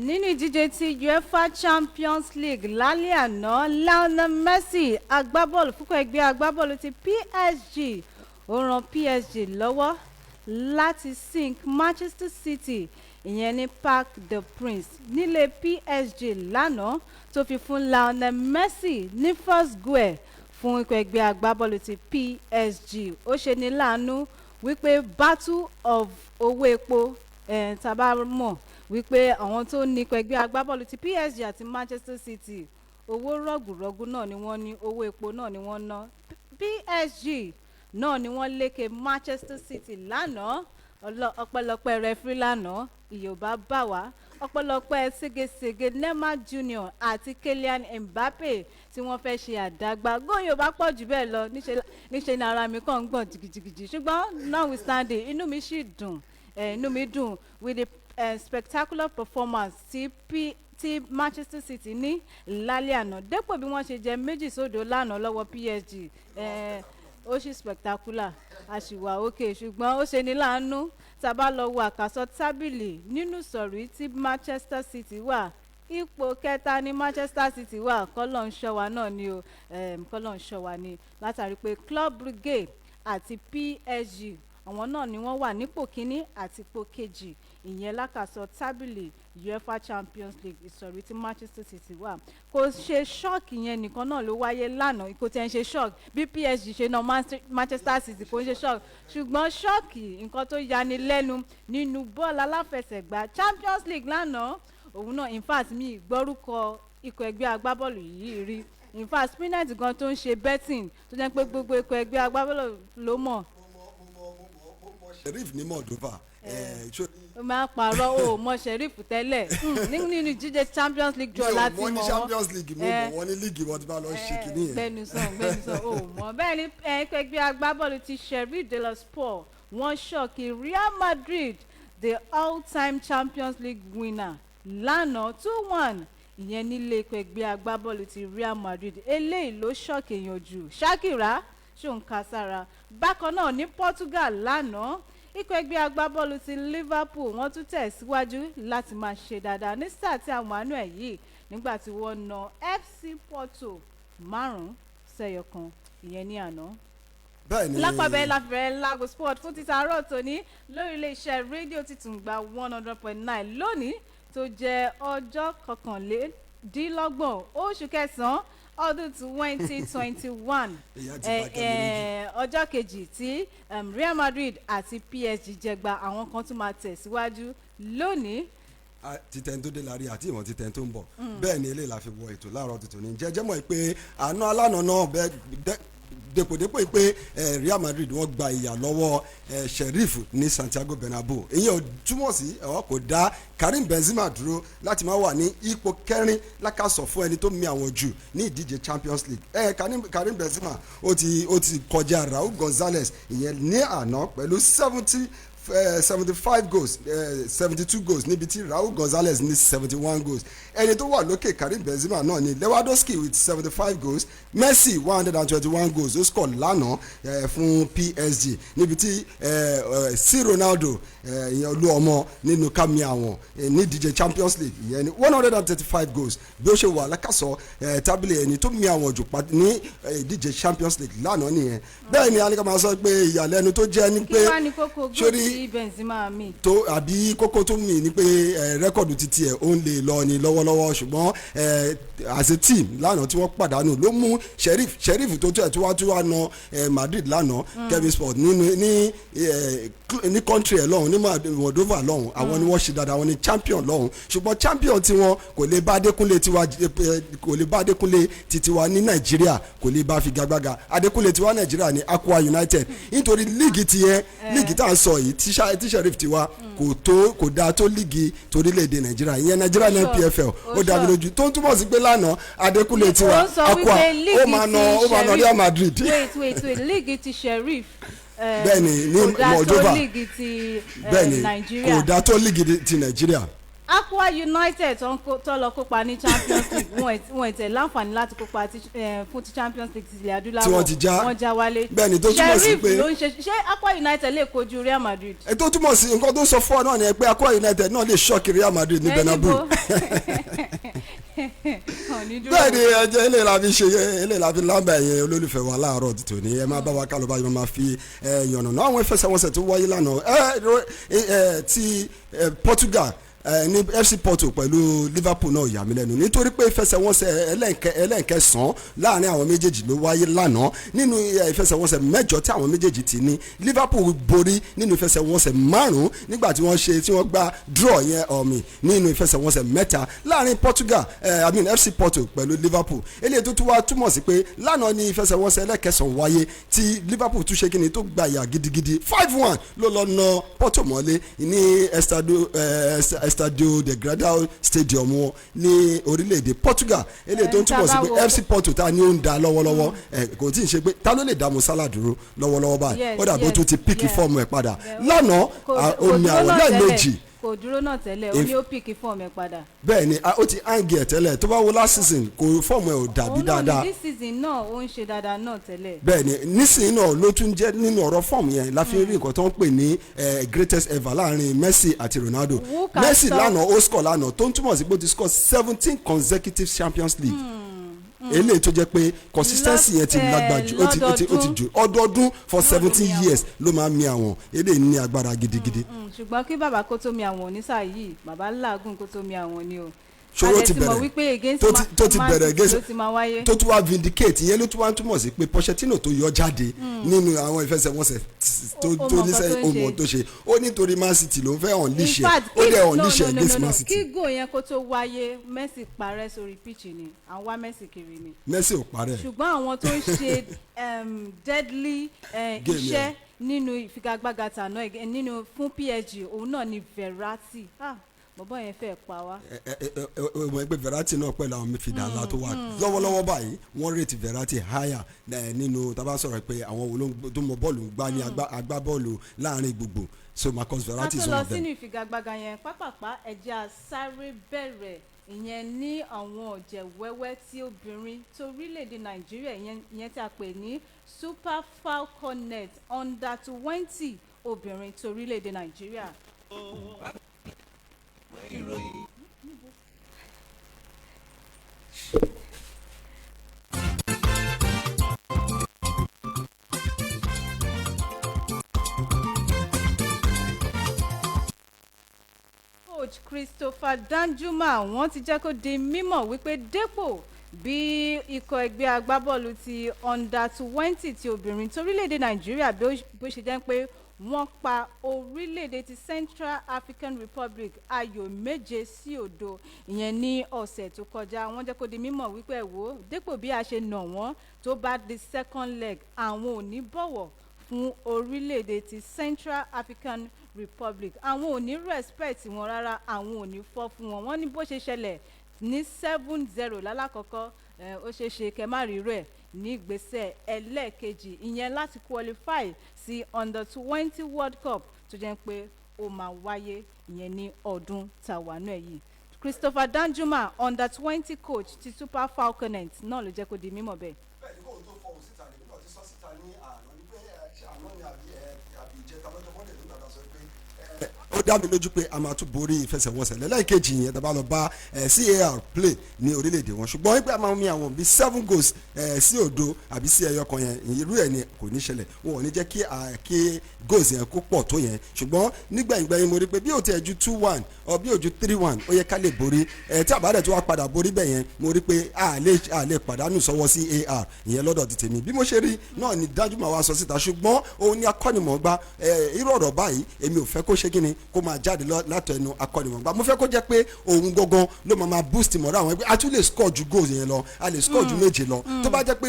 Nínú ìdíje ti UEFA Champions League lálẹ́ àná, Lionel Messi, agbábọ́ọ̀lù fún ẹgbẹ́ agbábọ́ọ̀lù ti PSG, ó ran PSG lọ́wọ́ láti sink Manchester City, ìyẹn ní Parc des Princes nílé PSG lánàá, tó fi fún Lionel Messi ní first goal fún ikọ̀ ẹgbẹ́ agbábọ́ọ̀lù ti PSG. Ó ṣe ní láàánú wípé battle of owó epo, tá a bá mọ̀ wípé àwọn tó ní ikọ̀ ẹgbẹ́ agbábọ́ọ̀lù ti PSG àti Manchester City, owó rọ̀gùrọ̀gù náà ni wọ́n ní, owó epo náà ni wọ́n ná. PSG náà ni wọ́n lékè Manchester City lánàá. Ọpẹ́lọpẹ́ referee lánàá, ìyòbá bá wá, ọpẹ́lọpẹ́ ségesège Neymar Junior àti Kylian Mbappe tí wọ́n fẹ́ ṣe àdágbà góòlù, yóò pọ̀ jù bẹ́ẹ̀ lọ. Níṣẹ́ ni ara mi kàn ń gbọ̀n jìgìjìgìjì, ṣùgbọ́n notwithstanding, inú mi sì dùn, inú mi dùn with the spectacular performance tí Manchester City ní lálẹ́ àná. Dépò bí wọ́n ṣe jẹ 2-0 lánàá lọ́wọ́ PSG, ó sì spectacular, a sì wà òkè. Ṣùgbọ́n ó ṣe ní láàánú, tá a bá lọ wo àkàsọ tábìlì nínú sọ̀rí tí Manchester City wà, ipò kẹta ní Manchester City wà. Kọ́lọ̀ ń ṣọ́ wa náà ni o, kọ́lọ̀ ń ṣọ́ wa ni, látàrí pé Club Brugge àti PSG, àwọn náà ni wọ́n wà nípò kínní àti ipò kejì, ìyẹn lákàsọ tábìlì UEFA Champions League. Ìsọ̀rí tí Manchester City wà, kò ṣe shock. Yẹn nìkan náà ló wáyé lánàá, kò tẹ̀ ń ṣe shock bí PSG ṣe na Manchester City, kò ń ṣe shock. Ṣùgbọ́n shock, nǹkan tó yani lẹ́nu nínú bọ́ọ̀lù aláfẹsẹ̀gbá Champions League lánàá, òun náà, in fact, mi gbọ́rúkọ ikọ̀ ẹgbẹ́ agbábọ́ọ̀lù yìí rí. In fact, Spinet gan tó ń ṣe betting, tó jẹ́ pé gbogbo ikọ̀ ẹgbẹ́ agbábọ́ọ̀lù ló mọ̀. Sheriff ní Moldova. Ó máa ń parọ́, o mọ Sheriff tẹ́lẹ̀. Nínú ìdíje Champions League draw láti mọ̀ wọ́n ní mọ̀ wọ́n. Champions League, mo mọ̀ wọ́n ní league wọn ti bá lọ ṣe kìíní yẹn. Gbẹnusàn, gbẹnusàn, o mọ̀ bẹ́ẹ̀ ni. Ikọ̀ ẹgbẹ́ agbábọ́ọ̀lù ti Sheriff Tiraspol, wọ́n shock Real Madrid, the all-time Champions League winner, lánàá, 2-1, ìyẹn nílé ikọ̀ ẹgbẹ́ agbábọ́ọ̀lù ti Real Madrid. Eléyìí ló shock èèyàn jù. Shakira ṣòǹkà sára. Bákan náà, ní Portugal lánàá, ikọ̀ ẹgbẹ́ agbábọ́ọ̀lù ti Liverpool, wọ́n tún tẹ̀síwájú láti máa ṣe dáadáa ní sáà tí àwọn àánú ẹ̀ yìí, nígbà tí wọ́n na FC Porto 5-1, ìyẹn ní àná. Bẹ́ẹ̀ ni. Lápapẹ̀ láfẹ̀rẹ̀ Lágbo Sport fún títa àárọ̀ tòní lórí iléeṣẹ́ rédíò títún gba 100.9, lónìí tó jẹ́ ọjọ́ 31 oṣù kẹsàn-án ọdún 2021. Ìyá ti bá Kẹ́mi lójú. Ọjọ́ kejì tí Real Madrid àti PSG jẹgba, àwọn kan tún máa tẹ̀síwájú lónìí. Títẹ̀ tó dé láàrin àti ìwọ̀n títẹ̀ tó ń bọ̀. Bẹ́ẹ̀ ni, eléyìí la fi wọ ètò láàárọ̀ tuntun ní jẹ́jẹ́ mọ̀ pé àná alánà náà bẹ́ẹ̀ dépòdépò pé Real Madrid, wọ́n gba ìyà lọ́wọ́ Sheriff ní Santiago Bernabeu. Ìyẹn ò túmọ̀ sí ọ̀ kò dá Karim Benzema dúró láti máa wà ní ipò kẹrin lákàsọ̀ fún ẹni tó mi àwọn jù ní ìdíje Champions League. Karim Benzema ó ti kọjá Raul Gonzalez, ìyẹn ní àná, pẹ̀lú 75 goals, 72 goals, níbi tí Raul Gonzalez ní 71 goals. Ẹni tó wà lókè Karim Benzema náà ni Lewandowski with 75 goals. Messi, 121 goals ó score lánàá fún PSG, níbi tí C Ronaldo, ìyẹn olú ọmọ nínú kámi àwọn ní ìdíje Champions League, ìyẹn ní 135 goals. Bí ó ṣe wà lákàsọ tábìlì ẹni tó mi àwọn jù ní ìdíje Champions League lánàá nìyẹn. Bẹ́ẹ̀ ni alika máa sọ pé ìyàlẹ́nu tó jẹ́ ni Kí pé wàá ní kókó góòlù sórí tí Benzema mi? Tó àbí kókó tó mì ní pé record titi ẹ̀ ó ń lè lọ ní lọ́wọ́lọ́wọ́. Ṣùgbọ́n as a team lánàá tí wọ́n pàdánù ló mú Sheriff tó tó ẹ̀ tó wá na Madrid lánàá. Kevin Sport nínú ní ní country ẹ̀ lọ́hùn ní Moldova lọ́hùn, àwọn ni wọ́n ṣe dáadáa, àwọn ni champion lọ́hùn. Ṣùgbọ́n champion tiwọn kò lè bá Adékúnlé tiwa, kò lè bá Adékúnlé titiwa ní Nàìjíríà, kò lè bá figagbága. Adékúnlé tiwa Nàìjíríà ní Akwa United, nítorí league tiẹ̀, league tá à ń sọ yìí tí Sheriff tiwa kò tó, kò dáa tó league torílẹ̀-èdè Nàìjíríà, ìyẹn Nàìjíríà ní NPFL. Ó dá mi lójú, tó ń túmọ̀ sí pé lánàá Adékúnlé tiwa Ó sọ Akwa wípé league ó máa na ti ó máa na Sheriff- Real Madrid. Wait, wait, wait, league ti Sheriff Bẹ́ẹ̀ni, ní kò dáa tó Moldova. league ti Bẹ́ẹ̀ni, Nàìjíríà. Kò dáa tó league ti Nàìjíríà. Aqua United tó lọ kópa ní Champions League, wọn ì tẹ̀ láǹfààní láti kópa fún ti Champions League ti ilẹ̀ adúláwọ̀. Tí wọ́n ti já. Wọ́n já wálé. Bẹ́ẹ̀ni, tó túmọ̀ sí Sheriff pé- ló ń ṣe. Ṣé Aqua United lè kojú Real Madrid? Ẹ tó túmọ̀ sí nǹkan tó sọ fún ọ náà ni pé Akwa United náà lè shock Real Madrid ní Ẹ Bernabeu. níbo? Ò ní dúró. Bẹ́ẹ̀ ni, ẹjẹ́ eléyìí la fi ṣe, eléyìí la fi lábẹ́ ẹ̀yẹ olólùfẹ́ wa láàárọ̀ tòní. Ẹ máa bá wa kálọ̀ báyìí, máa fi yànnàná àwọn ìfẹsẹ̀wọnsẹ̀ tó wáyé lánàá ẹ ẹ ti Portugal ní FC Porto pẹ̀lú Liverpool náà yà mí lẹ́nu, nítorí pé ìfẹsẹ̀wọnsẹ̀ ẹlẹ́nkẹsàn láàrin àwọn méjèèjì ló wáyé lánàá. Nínú ìfẹsẹ̀wọnsẹ̀ mẹ́jọ tí àwọn méjèèjì ti ní, Liverpool borí nínú ìfẹsẹ̀wọnsẹ̀ márùn-ún, nígbà tí wọ́n ṣe tí wọ́n gba draw yẹn ọ̀mì nínú ìfẹsẹ̀wọnsẹ̀ mẹ́ta láàrin Portugal, I mean FC Porto pẹ̀lú Liverpool. Eléyìí tó tún wá túmọ̀ sí pé lánàá ní ìfẹsẹ̀wọnsẹ̀ ẹlẹ́kẹsàn wáyé tí Liverpool tún ṣe kíni tó gba ìyà gidigidi. 5-1 ló lọ na Porto mọ́lé ní Estadio de Dragao Stadium wọn ní orílẹ̀-èdè Portugal. Eléyìí tó ń túmọ̀ sí pé FC Porto ta ni ó ń da lọ́wọ́lọ́wọ́, kò tí ì ṣe pé ta ló lè dá Mo Salah dúró lọ́wọ́lọ́wọ́ báyìí. Ó dàbí ó tún ti pick form ẹ̀ padà lánàá. Omi Kò àwọn dúró náà lẹ́ẹ̀mejì. tẹ́lẹ̀. Kò dúró náà tẹ́lẹ̀, ó ní ó pick form ẹ̀ padà. Bẹ́ẹ̀ ni, ó ti hang ẹ̀ tẹ́lẹ̀. Tó bá wo last season, kò form ẹ̀ ò dàbí Òun náà dáadáa. ní this season náà, ó ń ṣe dáadáa náà tẹ́lẹ̀. Bẹ́ẹ̀ ni, nísìnyí náà ló tún jẹ́ nínú ọ̀rọ̀ form yẹn la fi rí nǹkan tó ń pè ní greatest ever láàrin Messi àti Ronaldo. Who can Messi stop- lánàá, ó score lánàá, tó ń túmọ̀ sí pé ó ti score 17 consecutive Champions League. Eléyìí tó jẹ́ pé consistency yẹn ti lágbà jù, ó ti jù ọdọọdún for 17 years ló máa ń mi àwọn. Eléyìí ní agbára gidigidi. Ṣùgbọ́n kí bàbá kó tó mi àwọn onísà yìí, bàbá làágùn kó tó mi àwọn ni o. Ṣòro A dẹ̀ ti ti mọ̀ bẹ̀rẹ̀. wípé against Tó ti Man bẹ̀rẹ̀ City against ló ti máa wáyé. Tó tún wá vindicate ìyẹn, ló tún wá ń túmọ̀ sí pé Pochettino tó yọ jáde nínú àwọn ìfẹsẹ̀wọnsẹ̀ tó Ó tó mọ nǹkan níṣẹ́, tó ń ó mọ̀ ṣe. tó ṣe. Ó nítorí Man City ló ń fẹ́ unleash In ẹ̀. fact, Ó kí dẹ̀ no, unleash no, ẹ̀ no, against no, no. Man City. Kí goal yẹn kó tó wáyé, Messi parẹ́ sórí pitch ni, à ń wá Messi kiri ni. Messi ò parẹ́. Ṣùgbọ́n àwọn tó ń ṣe deadly Game iṣẹ́ yẹn. nínú ìfigagbága tàná nínú fún PSG, òun náà ni Verratti. Ah, bọ̀bọ́ yẹn fẹ́ pa wá. Ẹ ẹ ẹ ẹ mọ̀ pé Verratti náà pẹ̀lú àwọn midfielder ńlá tó wà lọ́wọ́lọ́wọ́ báyìí, wọ́n rate Verratti higher nínú tá a bá sọ̀rọ̀ pé àwọn wo ló tó mọ bọ́ọ̀lù ń gbá ní agbábọ́ọ̀lù láàrin gbogbo. So Marcus Ká Verratti tó is one lọ of them. sínú ìfigagbága yẹn pápápá, ẹ̀jẹ̀ sáré bẹ̀rẹ̀ ìyẹn ní àwọn ọ̀jẹ̀ wẹ́wẹ́ tí obìnrin torílẹ̀-èdè Nàìjíríà, ìyẹn tí a pè ní Super Falconet under 20 obìnrin torílẹ̀-èdè Nàìjíríà. Ìròyìn. Coach Christopher Danjuma, wọ́n ti jẹ́ kó di mímọ̀ wípé dépò bí ikọ̀ ẹgbẹ́ agbábọ́ọ̀lù ti under 20 ti obìnrin torílẹ̀-èdè Nàìjíríà bí bó ṣe jẹ́ pé wọ́n pa orílẹ̀-èdè ti Central African Republic ayò 7-0, ìyẹn ní ọ̀sẹ̀ tó kọjá, wọ́n jẹ́ kó di mímọ̀ wípé ẹ̀ wò ó, dépò bí a ṣe nà wọ́n, tó bá di second leg, àwọn ò ní bọ̀wọ̀ fún orílẹ̀-èdè ti Central African Republic, àwọn ò ní respect wọn rárá, àwọn ò ní fọ́ fún wọn. Wọ́n ní bó ṣe ṣẹlẹ̀ ní 7-0 lálákọ̀ọ́kọ́, ó ṣeé ṣe kẹ́ má rí rẹ̀ ní ìgbésẹ̀ ẹlẹ́ẹ̀kejì, ìyẹn láti qualify sí under 20 World Cup tó jẹ́ pé ó máa wáyé ìyẹn ní ọdún tàwánú ẹ̀ yìí. Christopher Danjuma, under 20 coach ti Super Falconet náà ló jẹ́ kó di mímọ̀ bẹ́ẹ̀. Bẹ́ẹ̀ ni, kóun tó fọhùn síta lèmi náà ti sọ síta ní àná wípé ṣé àná ni àbí ìjẹta lọ́jọ́ Monday nígbà tá a sọ pé ó dá mi lójú pé a máa tún borí ìfẹsẹ̀wọnsẹ̀ lẹ́lẹ́kejì yẹn tá a bá lọ bá CAR play ní orílẹ̀-èdè wọn. Ṣùgbọ́n wípé a máa mi àwọn bíi seven goals sí òdo àbí sí ẹyọ kan yẹn, irú ẹ̀ ni kò ní ṣẹlẹ̀. Wọn ò ní jẹ́ kí goals yẹn kó pọ̀ tó yẹn. Ṣùgbọ́n nígbẹ̀yìngbẹ̀yìn, mo rí pé bí ó tiẹ̀ ju 2-1 or bí ó ju 3-1, ó yẹ ká lè borí ẹ. Tí àbádẹ́ tó wá padà borí bẹ̀ yẹn, mo rí pé a lè pàdánù sọ́wọ́ CAR ìyẹn lọ́dọ̀ ti tèmi. Bí mo ṣe rí náà ni dájú máa wá sọ síta. Ṣùgbọ́n òun ni akọ́nimọ̀ọ́gbá. Irú ọ̀rọ̀ báyìí, èmi ò fẹ́ kó ṣe kíni kó máa jáde látẹnu akọ́nimọ̀ọ́gbá. Mo fẹ́ kó jẹ́ pé òun gangan ló máa boost mọ̀rọ̀ àwọn ẹgbẹ́. A tún lè score ju goals yẹn lọ, a lè score ju méje lọ. Tó bá jẹ́ pé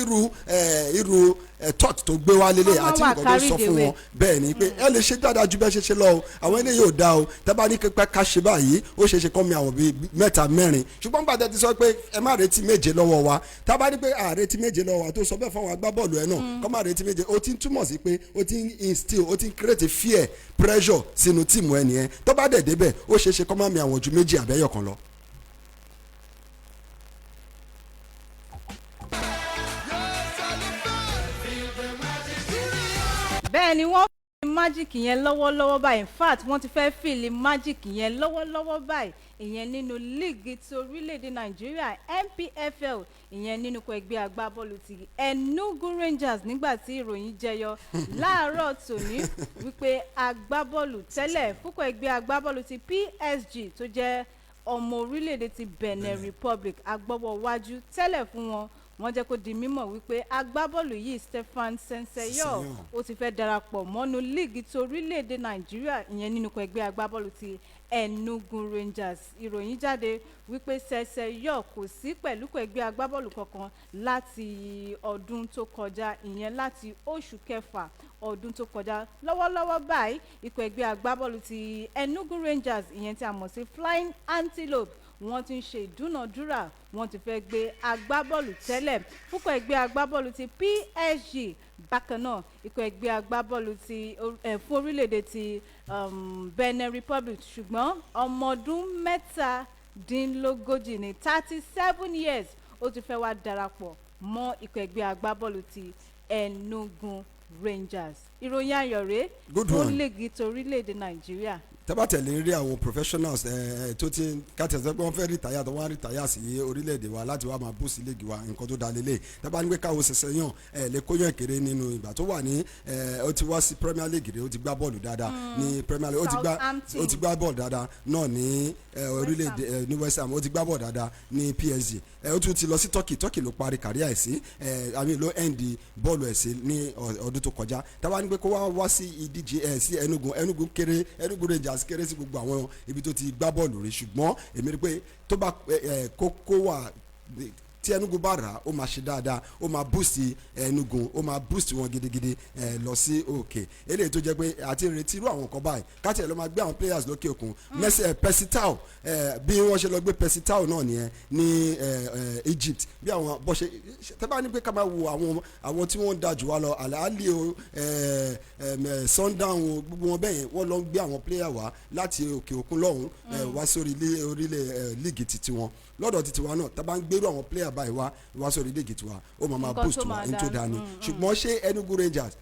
irú Thought tó gbé wá lélẹ̀ Wọ́n àti wà nǹkan tó sọ carried fún away. wọn bẹ́ẹ̀ ni pé ẹ lè ṣe dáadáa ju bẹ́ẹ̀ ṣe ṣe lọ o, àwọn eléyìí ò dáa o. Tẹ́bá ní pípẹ́ ká ṣe báyìí, ó ṣeé ṣe kọ́ mi àwọn bíi mẹ́ta mẹ́rin, ṣùgbọ́n gbàdé ti sọ pé ẹ má retí 7 lọ́wọ́ wa, tábà ní pé à retí 7 lọ́wọ́ wa, tó sọ bẹ́ẹ̀ fáwọn agbábọ́ọ̀lù ẹ náà kọ́ má retí 7, ó ti ń túmọ̀ sí pé ó ti ń instill, ó ti ń create fear, pressure sínú team ẹ nìyẹn. Tó bá dẹ̀ débẹ̀, ó ṣeé ṣe kọ́ má mi àwọn ju 2 àbẹ́yọ̀kan lọ. Bẹ́ẹ̀ ni, wọ́n fi magic yẹn lọ́wọ́lọ́wọ́ báyìí. In fact, wọ́n ti fẹ́ feel magic yẹn lọ́wọ́lọ́wọ́ báyìí, ìyẹn nínú líìgì ti orílẹ̀-èdè Nàìjíríà, NPFL, ìyẹn nínú ikọ̀ ẹgbẹ́ agbábọ́ọ̀lù ti Enugu Rangers, nígbà tí ìròyìn jẹyọ láàárọ̀ tòní wípé agbábọ́ọ̀lù tẹ́lẹ̀ fúnkọ̀ ẹgbẹ́ agbábọ́ọ̀lù ti PSG tó jẹ́ ọmọ orílẹ̀-èdè ti Benin Republic, agbọ́wọ́ wájú tẹ́lẹ̀ fún wọn, wọ́n jẹ́ kó di mímọ̀ wípé agbábọ́ọ̀lù yìí, Stefan Senseiyo, Sessegnon. ó ti fẹ́ darapọ̀ mọ́nú líìgì ti orílẹ̀-èdè Nàìjíríà, ìyẹn nínú ikọ̀ ẹgbẹ́ agbábọ́ọ̀lù ti Enugu Rangers. Ìròyìn jáde wípé Sessegnon kò sí pẹ̀lú ikọ̀ ẹgbẹ́ agbábọ́ọ̀lù kankan láti ọdún tó kọjá, ìyẹn láti oṣù kẹfà ọdún tó kọjá. Lọ́wọ́lọ́wọ́ báyìí, ikọ̀ ẹgbẹ́ agbábọ́ọ̀lù ti Enugu Rangers, ìyẹn tí a mọ̀ sí Flying Antelope, wọ́n ti ń ṣe ìdúnàdúrà, wọ́n ti fẹ́ gbé agbábọ́ọ̀lù tẹ́lẹ̀ fúnkọ̀ ẹgbẹ́ agbábọ́ọ̀lù ti PSG, bákan náà ikọ̀ ẹgbẹ́ agbábọ́ọ̀lù ti fún orílẹ̀-èdè ti Benin Republic, ṣùgbọ́n ọmọ ọdún 37 ní, 37 years, ó ti fẹ́ wá darapọ̀ mọ́ ikọ̀ ẹgbẹ́ agbábọ́ọ̀lù ti Enugu Rangers. Ìròyìn ayọ̀ rèé Good fún one. líìgì torílẹ̀-èdè Nàìjíríà. Tẹ́bá tẹ̀lé rí àwọn professionals tó ti kátẹ̀sẹ́ pé wọ́n fẹ́ retire, tó wọ́n retire sí orílẹ̀-èdè wa láti wá máa boost league wa, nǹkan tó da lélẹ̀. Tẹ́bá ní pé káwọ́ ṣẹ̀ṣẹ̀ yàn ẹ̀ lè kóyàn kéré nínú ìgbà tó wà ní ó ti wá sí Premier League rẹ̀, ó ti gbá bọ́ọ̀lù dáadáa ní Premier League, ó ti gbá Southampton. ó ti gbá bọ́ọ̀lù dáadáa náà ní orílẹ̀-èdè ní West Ham, ó ti gbá bọ́ọ̀lù dáadáa ní PSG, ó tún ti lọ sí Turkey. Turkey ló parí career ẹ̀ sí, àmì ló end bọ́ọ̀lù ẹ̀ sí ní ọdún tó kọjá. Táwa ní pé kó wá wá sí ìdíje ẹ̀ sí Enugu, Enugu kéré, Enugu Rangers kéré sí gbogbo àwọn ibi tó ti gbá bọ́ọ̀lù rí, ṣùgbọ́n èmi rí pé tó bá ẹ ẹ kó kó wà tí Enugu bá rà á, ó máa ṣe dáadáa, ó máa boost Enugu, ó máa boost wọn gidigidi lọ sí òkè. Eléyìí tó jẹ́ pé àti retí irú àwọn nǹkan báyìí, káàtì ẹ̀ ló máa gbé àwọn players lókè òkun. Messi, Percy Tau, bí wọ́n ṣe lọ gbé Percy Tau náà nìyẹn ní Egypt, bí àwọn bó ṣe tẹ́ bá ní pé ká máa wo àwọn tí wọ́n ń da jù wá lọ, Al Ahly o, Sundown o, gbogbo wọn bẹ́ẹ̀ yẹn, wọ́n lọ ń gbé àwọn player wá láti òkè òkun lọ́hùn wá sórí orílẹ̀ league titi wọn. Lọ́dọ̀ titi wa náà, tá bá ń gbérú àwọn player báyìí wá wá sórí league tiwa, ó máa máa Nǹkan boost tó wa máa ní tó dáa. dáa ni. Ṣùgbọ́n ṣé Enugu Rangers,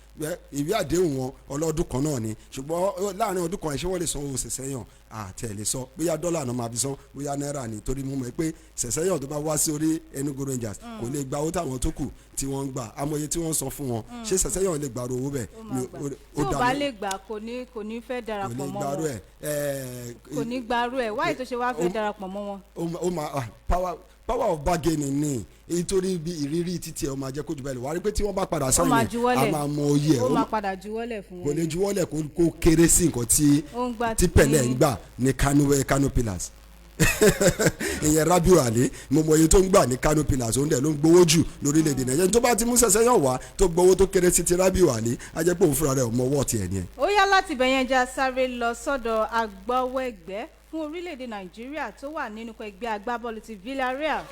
ìwé àdéhùn wọn ọlọ́dún kan náà ni, ṣùgbọ́n láàrin ọdún kan ẹ̀, ṣé wọ́n lè san owó Sessegnon? Àtẹ̀lé sọ bóyá dọ́là náà máa fi san, bóyá náírà ni, torí mo mọ̀ pé Sessegnon tó bá wá sí orí Enugu Rangers kò lè gba owó táwọn tó kù tí wọ́n ń gbà, amòye tí wọ́n ń san fún wọn. Ṣé Sessegnon lè gbàrú owó bẹ́ẹ̀? Ó máa gbà. Ó Tí ò dá bá mi- lè gbà, kò ní fẹ́ kò darapọ̀ lè mọ́ gbàrú wọn. ẹ̀ ẹ̀. Kò ní gbarú ẹ̀ wáyé tó ṣe wá fẹ́ darapọ̀ mọ́ wọn. Ó máa power of bargaining ni, nítorí bí ìrírí títí ẹ̀, ó máa jẹ́ kó jù bẹ́ẹ̀ lọ. Wà á rí pé tí wọ́n bá padà Ó sáyẹn máa a juwọ́lẹ̀. máa mọ oyè ẹ̀. Ó ó máa padà juwọ́lẹ̀ fún kò wọn. lè juwọ́lẹ̀ kó kéré sí nǹkan tí Ó ń gbà tí Pẹ̀lẹ́ ń gbà ní Kano, Kano Pillars, ìyẹn Rabiu Ali. Mo mọ iye tó ń gbà ní Kano Pillars, òun dẹ̀ ló ń gbowó jù lórílẹ̀‐èdè Nàìjíríà. Tó bá ti mú Sessegnon wá tó gbowó tó kéré sí ti Rabiu Ali, á jẹ́ pé òun fúnra rẹ̀ ò mọ ọwọ́ tiẹ̀ ni ẹ̀. Ó yá, láti bẹ̀yẹn já sáré lọ sọ́dọ̀ agbọ́wẹ́gbẹ́ fún orílẹ̀-èdè Nàìjíríà tó wà nínú ẹgbẹ́ agbábọ́ọ̀lù ti Villarreal,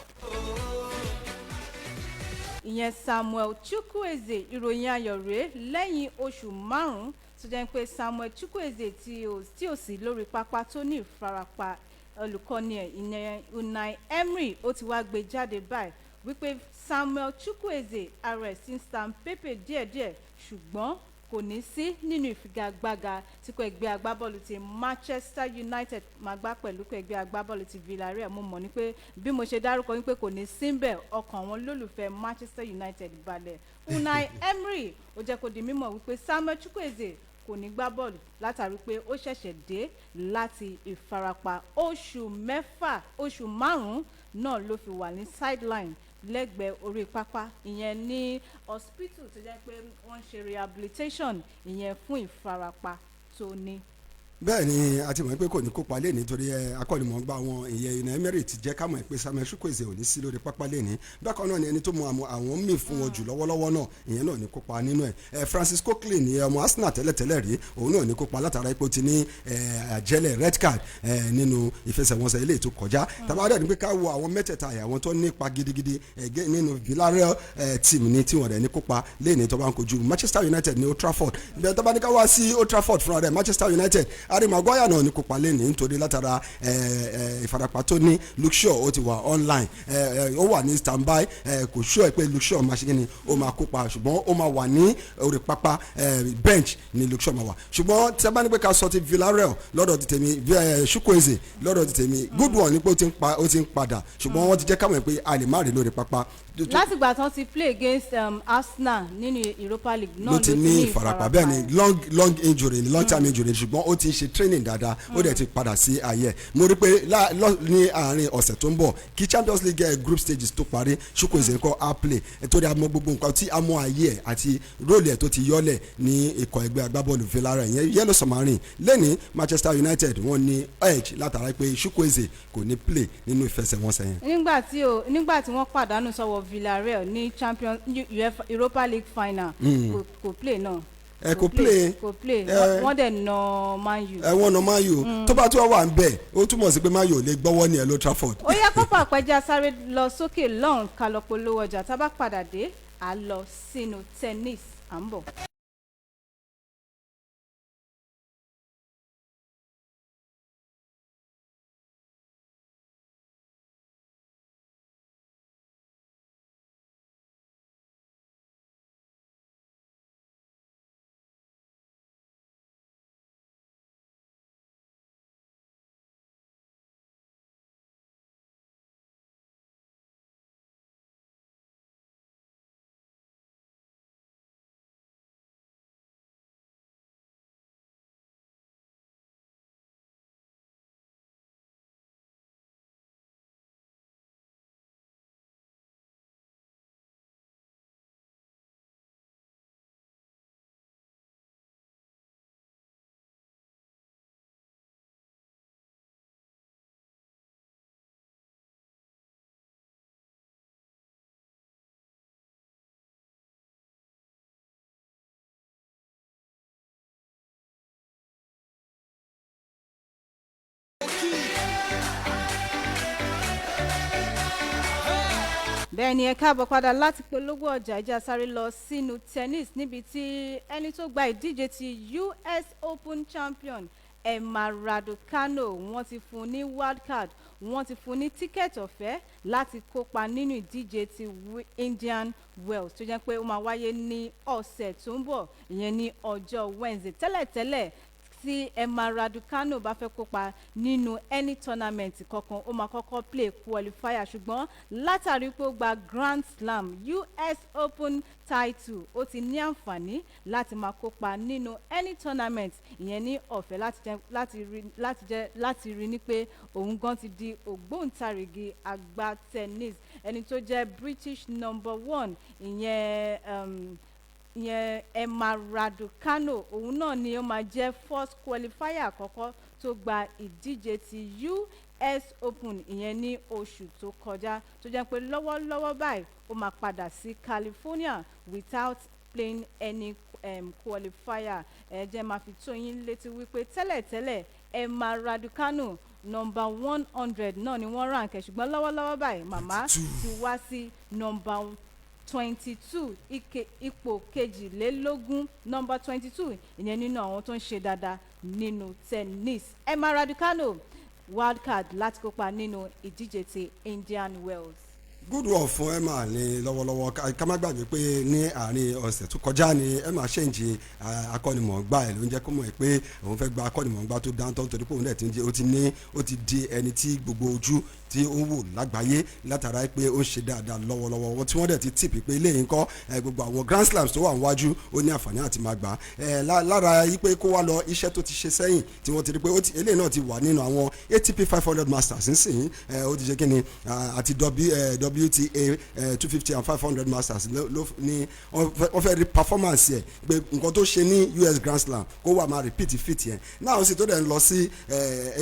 ìyẹn Samuel Chukwueze. Ìròyìn ayọ̀ rèé lẹ́yìn oṣù 5 tó jẹ́ pé Samuel Chukwueze tí ò sí lórí pápá tó ní ìfarapa, olùkọ́ni ẹ̀, ìyẹn Unai Emery, ó ti wá gbé jáde báyìí wípé Samuel Chukwueze, ara ẹ̀ sì ń stamp pépè díẹ̀díẹ̀, ṣùgbọ́n kò ní sí nínú ìfigagbága tí kò ẹgbẹ́ agbábọ́ọ̀lù ti Manchester United máa gbá pẹ̀lú kò ẹgbẹ́ agbábọ́ọ̀lù ti Villarreal. Mo mọ̀ ní pé bí mo ṣe dárúkọ wípé kò ní sí ńbẹ̀, ọkàn àwọn olólùfẹ́ Manchester United balẹ̀. Unai Emery ó jẹ́ kó di mímọ̀ wípé Samuel Chukwueze kò ní gbá bọ́ọ̀lù látàrí pé ó ṣẹ̀ṣẹ̀ dé láti ìfarapa oṣù 6, oṣù 5 náà ló fi wà ní sideline lẹ́gbẹ̀ẹ́ orí pápá, ìyẹn ní hospital tó jẹ́ pé wọ́n ń ṣe rehabilitation, ìyẹn fún ìfarapa tó ní. Bẹ́ẹ̀ ni, a ti mọ̀ pé kò ní kópa lé nítorí ẹ akọ́nimọ̀ọ́gbá wọn, ìyẹn Unai Emery, ti jẹ́ ká mọ̀ pé Samuel Chukwueze ò ní sí lórí pápá lẹ́ni. Bákan náà ni ẹni tó mọ àwọn míì fún wọn jù lọ́wọ́lọ́wọ́ náà, ìyẹn náà ní kópa nínú ẹ̀. Francis Coquelin ní ọmọ Arsenal tẹ́lẹ̀tẹ́lẹ̀ rí, òun náà ní kópa látara ipò ti ní àjẹlẹ̀ red card nínú ìfẹsẹ̀wọnsẹ̀ eléyìí tó kọjá. Tàbá dẹ̀ ní pé ká wo àwọn mẹ́tẹ̀ẹ̀ta ẹ̀, àwọn tó nípa gidigidi nínú Villarreal team ní tí wọ́n rẹ̀ ní kópa lẹ́ni tó bá ń kojú Manchester United ní Old Trafford. Bẹ́ẹ̀ tó bá ní ká wá sí Old Trafford fúnra rẹ̀, Manchester United, Harry Maguire náà ní kópa lẹ́ni nítorí látara ìfarapa tó ní. Luke Shaw, ó ti wà online, ó wà ní standby. Kò sure pé Luke Shaw máa ṣe kíni, ó máa kópa, ṣùgbọ́n ó máa wà ní orí pápá, bench ni Luke Shaw máa wà. Ṣùgbọ́n tí a bá ní pé ká sọ ti Villarreal, lọ́dọ̀ ti tèmi, Chukwueze, lọ́dọ̀ ti tèmi, good one ni pé ó ti ń padà, ṣùgbọ́n wọ́n ti jẹ́ ká mọ̀ pé a lè má rí lórí pápá. Látìgbà tán ti play against Arsenal nínú Europa League náà ló ti ní ìfarapa. Bẹ́ẹ̀ ni, long long injury ni, long term injury, ṣùgbọ́n ó ti ń ṣe training dáadáa, ó dẹ̀ ti padà sí ààyè. Mo rí pé ní àárín ọ̀sẹ̀ tó ń bọ̀, kí Champions League group stages tó parí, Chukwueze ńkọ́ á play, torí a mọ gbogbo nǹkan tí a mọ ààyè ẹ̀ àti role ẹ̀ tó ti yọ́lẹ̀ ní ikọ̀ ẹgbẹ́ agbábọ́ọ̀lù Villarreal, ìyẹn Yellow Submarine lẹ́ni. Manchester United, wọ́n ní edge látara pé Chukwueze kò ní play nínú ìfẹsẹ̀wọnsẹ̀ yẹn. Nígbà tí wọ́n pàdánù sọ́wọ́ Villarreal ní Champions UEFA Europa League final, kò play náà. Ẹ kò play. Kò play, wọ́n dẹ̀ na Man U. Ẹ wọ́n na Man U. Tó bá tún wà ń bẹ̀, ó túmọ̀ sí pé Man U ò lè gbọ́wọ́ ní ẹ̀ ló Trafford. Ó yá, pápá àpẹja, sáré lọ sókè lọ́hùn, ká lọ polówó ọjà. Tá a bá padà dé, à lọ sínú tennis. À ń bọ̀. Bẹ́ẹ̀ ni, ẹ káàbọ̀ padà láti polówó ọjà. Ìjà sáré lọ sínú tennis, níbi tí ẹni tó gba ìdíje ti US Open champion, Emma Raducanu, wọ́n ti fún ní wildcard, wọ́n ti fún ní ticket ọ̀fẹ́ láti kópa nínú ìdíje ti Indian Wells, tó jẹ́ pé ó máa wáyé ní ọ̀sẹ̀ tó ń bọ̀, ìyẹn ní ọjọ́ Wednesday. Tẹ́lẹ̀tẹ́lẹ̀, tí Emma Raducanu bá fẹ́ kópa nínú any tournament kankan, ó máa kọ́kọ́ play qualifier, ṣùgbọ́n látàrí pé ó gba Grand Slam US Open title, ó ti ní àǹfààní láti máa kópa nínú any tournament, ìyẹn ní ọ̀fẹ́, láti rí ní pé òun gan ti di ògbóǹtarìgì àgbà tennis. Ẹni tó jẹ́ British number one, ìyẹn Emma Raducanu, òun náà ni ó máa jẹ́ first qualifier àkọ́kọ́ tó gba ìdíje ti US Open, ìyẹn ní oṣù tó kọjá, tó jẹ́ pé lọ́wọ́lọ́wọ́ báyìí, ó máa padà sí California without playing any qualifier. Ẹ jẹ́ máa fi tó yín létí wípé tẹ́lẹ̀tẹ́lẹ̀, Emma Raducanu, number 100 náà ni wọ́n rank ẹ̀, ṣùgbọ́n lọ́wọ́lọ́wọ́ báyìí, màmá ti wá sí number 22, ike ipò 22, number 22, ìyẹn nínú àwọn tó ń ṣe dáadáa nínú tennis. Emma Raducanu, wildcard láti kópa nínú ìdíje ti Indian Wells. Good one fún Emma ní lọ́wọ́lọ́wọ́. Ká má gbàgbé pé ní àárín ọ̀sẹ̀ tó kọjá ni Emma change akọ́nimọ̀ọ́gbà ẹ̀, ló ń jẹ́ kó mọ̀ pé òun fẹ́ gba akọ́nimọ̀ọ́gbà tó dáńtọ́, nítorí pé òun dẹ̀ ti ń jẹ́ ó ti di ẹni tí gbogbo ojú tí ó ń wò lágbàáyé látara pé ó ń ṣe dáadáa lọ́wọ́lọ́wọ́. Wọn tí wọ́n dẹ̀ ti tip pé eléyìí ńkọ́, gbogbo àwọn Grand Slams tó wà níwájú, ó ní àǹfààní àti máa gbà á lára yí pé kó wá lọ iṣẹ́ tó ti ṣe sẹ́yìn tí wọ́n ti rí pé eléyìí náà ti wà nínú àwọn ATP 500 Masters nísìnyí. Ó ti ṣe kí ni àti WTA 250 and 500 Masters ló ní wọ́n fẹ́ rí performance yẹ pé nǹkan tó ṣe ní US Grand Slam kó wà máa repeat feat yẹn náà. Ó sì tó dẹ̀ ń lọ sí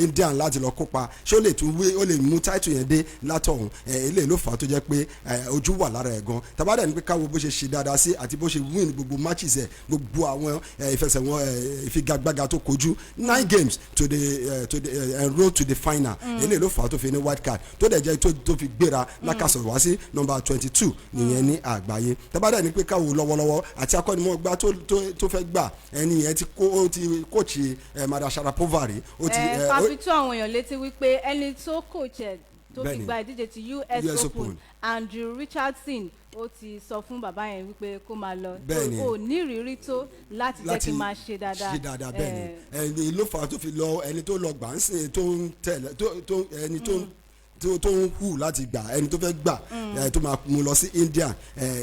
Indian láti lọ kópa, ṣé ó lè tún wí, ó lè mú title yẹn dé látọ̀hún? Eléyìí ló fà á tó jẹ́ pé ojú wà lára ẹ̀ gan. Tabadẹ̀ ní pé káwo bó ṣe ṣe dáadáa sí àti bó ṣe win gbogbo matches ẹ̀, gbogbo àwọn ìfẹsẹ̀wọn ìfigagbága tó kojú, nine games to the enroll to the final. Eléyìí ló fà á tó fi ní wild card, tó dẹ̀ jẹ́ tó fi gbéra lákàsọ̀ wá sí number 22 nìyẹn ní àgbáyé. Tabadẹ̀ ní pé káwo lọ́wọ́lọ́wọ́ àti akọ́nimọ̀ọ́gbá tó fẹ́ gbà, ẹni yẹn ti kó, ó ti coach Maria Sharapova rí. Ó ti Ẹ ká fi tó àwọn èèyàn létí wípé ẹni tó coach ẹ tó fi gba ìdíje ti US US Open, Open. Andrew Richardson, ó ti sọ fún bàbá yẹn wípé kó máa lọ. Ó ní ìrírí tó láti jẹ́ kí n máa ṣe dáadáa. Ṣe dáadáa, bẹ́ẹ̀ ni. Ẹni ló fà á tó fi lọ, ẹni tó lọ gbà ń sìn, tó ń tẹ̀lé tó ẹni tó ń hù láti gbà, ẹni tó fẹ́ gbà tó máa mú lọ sí India,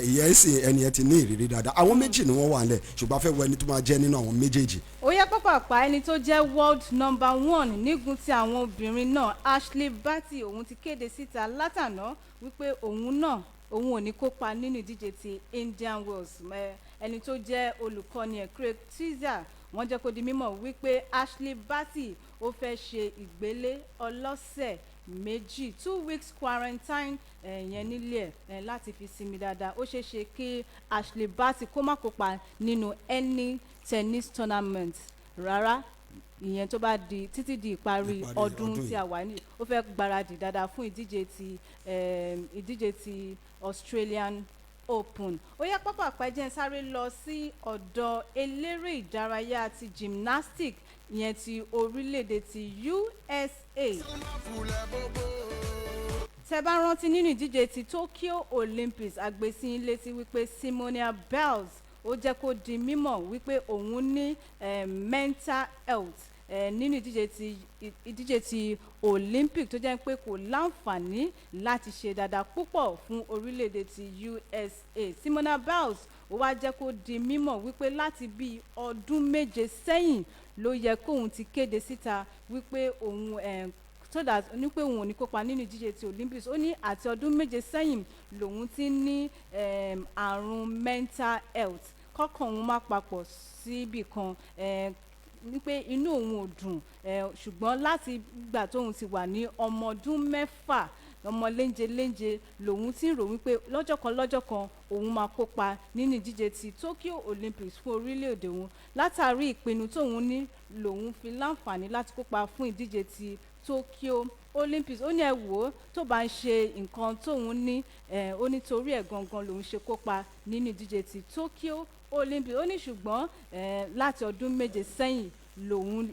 ìyẹn sì ẹni yẹn ti ní ìrírí dáadáa. Àwọn méjì ni wọ́n wà nílẹ̀, ṣùgbọ́n a fẹ́ wọ ẹni tó máa jẹ́ nínú àwọn méjèèjì. Ó yẹ pápápá, ẹni tó jẹ́ world number one nígun ti àwọn obìnrin náà, Ashley Barty, òun ti kéde síta látàná wípé òun náà, òun ò ní kópa nínú ìdíje ti Indian Wells. Ẹni tó jẹ́ olùkọ́ni ẹ̀, Craig Tyzzer, wọ́n jẹ́ kó di mímọ̀ wípé Ashley Barty ó fẹ́ ṣe ìgbélé ọlọ́sẹ̀ 2, 2 weeks quarantine yẹn nílé ẹ̀ láti fi sinmi dáadáa. Ó ṣeé ṣe kí Ashley Barty kó má kópa nínú any tennis tournament rárá, ìyẹn tó bá di títí di ìparí ìparí ọdún ọdún tí yìí. a wà ní. Ó fẹ́ gbáradì dáadáa fún ìdíje ti Australian Open. Ó yá pápá, jẹ́ n sáré lọ sí ọ̀dọ̀ eléré ìdárayá ti gymnastic, ìyẹn ti orílẹ̀-èdè ti USA. Tẹ́ bá rántí, nínú ìdíje ti Tokyo Olympics, àgbèsí létí wípé Simone Biles ó jẹ́ kó di mímọ̀ wípé òun ní mental health nínú ìdíje ti Olympic, tó jẹ́ pé kò láǹfààní láti ṣe dáadáa púpọ̀ fún orílẹ̀-èdè ti USA. Simone Biles ó wá jẹ́ kó di mímọ̀ wípé láti bíi ọdún 7 sẹ́yìn ló yẹ kóun ti kéde síta wípé òun so that ní pé òun ò ní kópa nínú ìdíje ti Olympics. Ó ní àti ọdún 7 sẹ́yìn lòun ti ní àrùn mental health, kọ́kàn òun má papọ̀ síbì kan, ní pé inú òun ò dùn, ṣùgbọ́n láti ìgbà tóun ti wà ní ọmọ ọdún 6, ọmọ léńje léńje, lòun ti ń rò wípé lọ́jọ́ kan lọ́jọ́ kan òun máa kópa nínú ìdíje ti Tokyo Olympics fún orílẹ̀-èdè òun. Látàrí ìpinnu tóun ní lòun fi láǹfààní láti kópa fún ìdíje ti Tokyo Olympics. Ó ní ẹ wò ó, tó bá ń ṣe nǹkan tóun ní, ó ní torí ẹ̀ gangan lòun ṣe kópa nínú ìdíje ti Tokyo Olympics. Ó ní ṣùgbọ́n láti ọdún 7 sẹ́yìn lòun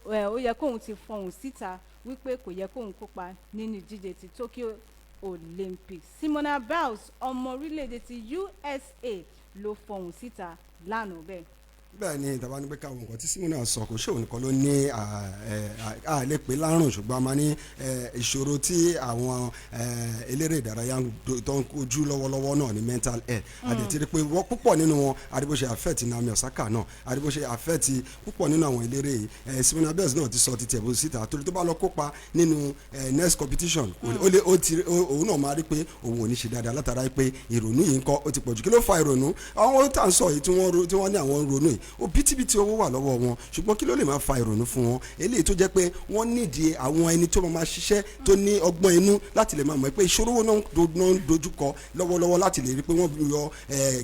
ó yẹ kóun ti fọhùn síta wípé kò yẹ kóun kópa nínú ìdíje ti Tokyo Olympics. Simona Biles, ọmọ orílẹ̀-èdè ti USA, ló fọhùn síta lánàá bẹ́ẹ̀. Bẹ́ẹ̀ ni. Ìtàbá ní pé káwọn nǹkan tí Simona sọ, kò ṣe òun nìkan ló ní à lè pè lárùn, ṣùgbọ́n a máa ní ìṣòro tí àwọn eléré ìdárayá tó ń kojú lọ́wọ́lọ́wọ́ náà ní mental health. Àdètí rí pé wọ́n púpọ̀ nínú wọn, àdìbò ṣe affect Naomi Osaka náà, àdìbò ṣe affect púpọ̀ nínú àwọn eléré yìí. Simona Biles náà ti sọ ti tẹ̀ bó síta, torí tó bá lọ kópa nínú next competition, ó lè ó ti òun náà máa rí pé òun ò ní ṣe dáadáa látara pé ìrònú yìí ń kọ́ ó ti pọ̀jù. Kí ló fa ìrònú àwọn tá à ń sọ yìí tí wọ́n ní àwọn ń ronú yìí? Òbítíbitì owó wà lọ́wọ́ wọn, ṣùgbọ́n kí ló lè máa fa ìrònú fún wọn? Eléyìí tó jẹ́ pé wọ́n nídìí àwọn ẹni tó máa ṣiṣẹ́, tó ní ọgbọ́n inú láti lè máa mọ̀ pé ìṣòro wo náà ń dojúkọ lọ́wọ́lọ́wọ́, láti lè rí pé wọ́n yọ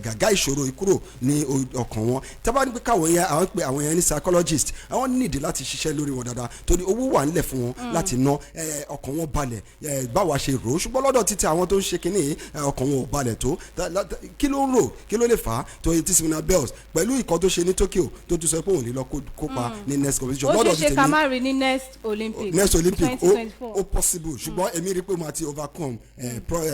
gàgá ìṣòro yìí kúrò ní ọkàn wọn. Tábà ní pé káwọn yẹn, àwọn pé àwọn yẹn ní psychologist, àwọn nídìí láti ṣiṣẹ́ lórí wọn dáadáa, torí owó wà nílẹ̀ fún wọn láti ná. Ọkàn wọn balẹ̀ báwa ṣe rò ó, ṣùgbọ́n lọ́dọ̀ títí àwọn tó ń ṣe kínní yìí, ọkàn wọn ò balẹ̀ tó. Kí ló ń rò? Kí ló lè fà á tó tí Simona Biles pẹ̀lú ìkọ́ tó ṣe ní Tokyo tó tún sọ pé òun lè lọ kópa ní next competition? Ó Lọ́dọ̀ ṣeé ṣe ti ká tèmi, má rí ní next Olympics. Next Olympic, ó 2024. ó possible, ṣùgbọ́n èmi rí i pé mo ti overcome